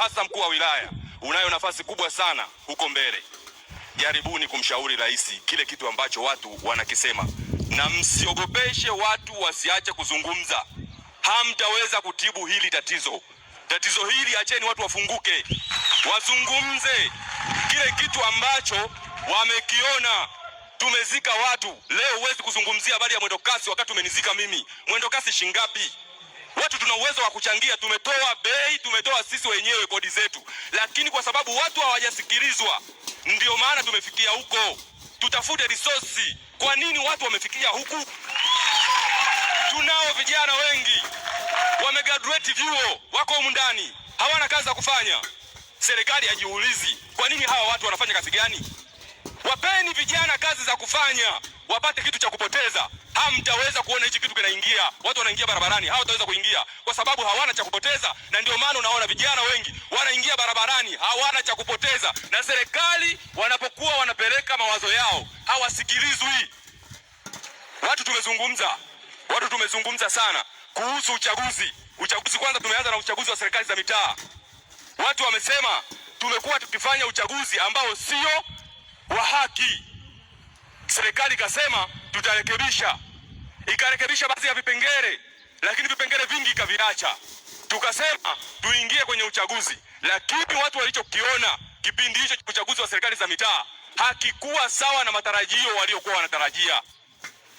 Hasa mkuu wa wilaya, unayo nafasi kubwa sana huko mbele. Jaribuni kumshauri rais kile kitu ambacho watu wanakisema, na msiogopeshe watu wasiache kuzungumza. Hamtaweza kutibu hili tatizo. Tatizo hili acheni watu wafunguke, wazungumze kile kitu ambacho wamekiona. Tumezika watu leo, huwezi kuzungumzia habari ya mwendokasi wakati umenizika mimi. Mwendokasi shingapi? Watu tuna uwezo wa kuchangia, tumetoa bei, tumetoa sisi wenyewe kodi zetu, lakini kwa sababu watu hawajasikilizwa, ndio maana tumefikia huko. Tutafute resource. Kwa nini watu wamefikia huku? Tunao vijana wengi wamegraduate vyuo, wako humu ndani, hawana kazi za kufanya. Serikali hajiulizi kwa nini hawa watu wanafanya kazi gani? Wapeni vijana kazi za kufanya, wapate kitu cha kupoteza. Hamtaweza kuona hichi kitu kinaingia, watu wanaingia barabarani, hawataweza kuingia kwa sababu hawana cha kupoteza. Na ndio maana unaona vijana wengi wanaingia barabarani, hawana cha kupoteza, na serikali wanapokuwa wanapeleka mawazo yao hawasikilizwi. Watu tumezungumza, watu tumezungumza sana kuhusu uchaguzi. Uchaguzi kwanza, tumeanza na uchaguzi wa serikali za mitaa. Watu wamesema tumekuwa tukifanya uchaguzi ambao sio wa haki. Serikali ikasema tutarekebisha, ikarekebisha baadhi ya vipengele, lakini vipengele vingi ikaviacha. Tukasema tuingie kwenye uchaguzi, lakini watu walichokiona kipindi hicho cha uchaguzi wa serikali za mitaa hakikuwa sawa na matarajio waliokuwa wanatarajia.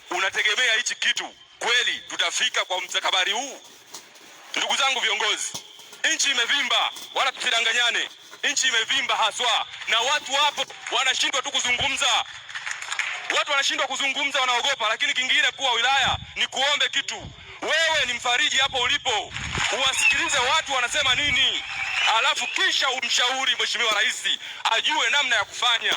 Unategemea hichi kitu kweli tutafika kwa mstakabali huu? Ndugu zangu viongozi, nchi imevimba, wala tusidanganyane. Nchi imevimba haswa, na watu wapo wanashindwa tu kuzungumza. Watu wanashindwa kuzungumza, wanaogopa. Lakini kingine, kuwa wilaya ni kuombe kitu, wewe ni mfariji hapo ulipo, uwasikilize watu wanasema nini, alafu kisha umshauri Mheshimiwa Rais ajue namna ya kufanya.